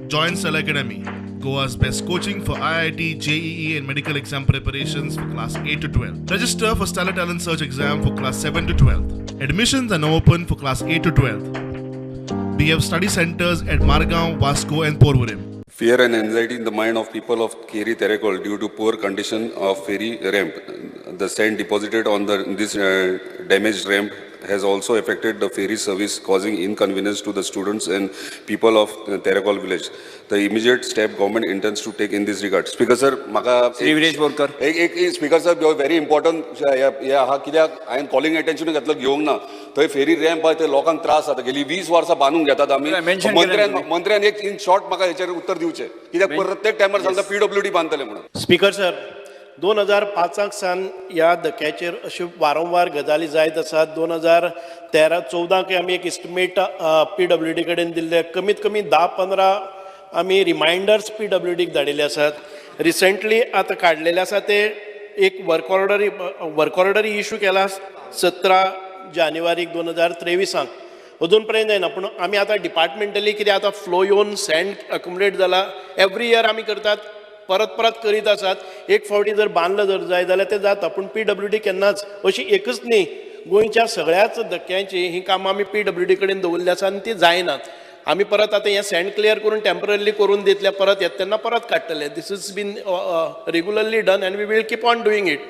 Join Stellar Academy, Goa's best coaching for IIT, JEE, and medical exam preparations for class 8 to 12. Register for Stellar Talent Search exam for class 7 to 12. Admissions are now open for class 8 to 12. We have study centers at Margao, Vasco, and Porvorim. Fear and anxiety in the mind of people of Keri Terekhol due to poor condition of ferry ramp. The sand deposited on the this damaged ramp has also affected the ferry service, causing inconvenience to the students and people of Terekhol village. The immediate step government intends to take in this regard. Speaker sir, म्हाका श्री विरेश बोरकर. एक एक speaker sir, very important हे आहा, कित्याक हांवें calling attention घेतलं, घेवंक ना. थंय फेरी रॅम्प आहा, थंय लोकांक त्रास जाता. गेली 20 वर्सां बांदून घेतात आमी. Mention केलें मंत्र्यान तुमी. मंत्र्यान एक इन शॉर्ट म्हाका हेचेर उत्तर दिवचें, कित्याक प्रत्येक टायमार सांगता पीडब्ल्यूडी बांदतले म्हणून. स्पीकर सर, 2005 सावन ह्या धक्याचेर अश्यो वारंवार गजाली जायत आसात. 2013 14क आमी एक इस्टिमेट पीडब्ल्यूडी कडेन दिल्ले. कमीत कमी 10-15 आमी रिमायंडर्स पीडब्ल्यूडीक धाडिल्ले आसात. रिसंटली आतां काडलेले आसा ते एक वर्क ऑर्डर इशू केला 17 जानेवारीक 2023. अजून पर्यंत जायना, पूण आमी आतां डिपार्टमेंटली, कितें आतां फ्लो येवन सँड अक्युमुलेट जाला. एवरी इयर आमी करतात, परत परत करीत आसात. एक फावटी जर बांदलो जर जाय जाल्यार तें जाता, पूण पीडब्ल्यूडी केन्नाच अशी एकच न्ही, गोंयच्या सगळ्याच धक्क्यांची ही कामां आमी पीडब्ल्यूडी कडेन दवरली आसा आनी ती जायनात. आमी परत आतां हें सँड क्लियर करून टेम्पररी करून दितले, परत येता तेन्ना परत काडटले. This is been regularly done and we will keep on doing it.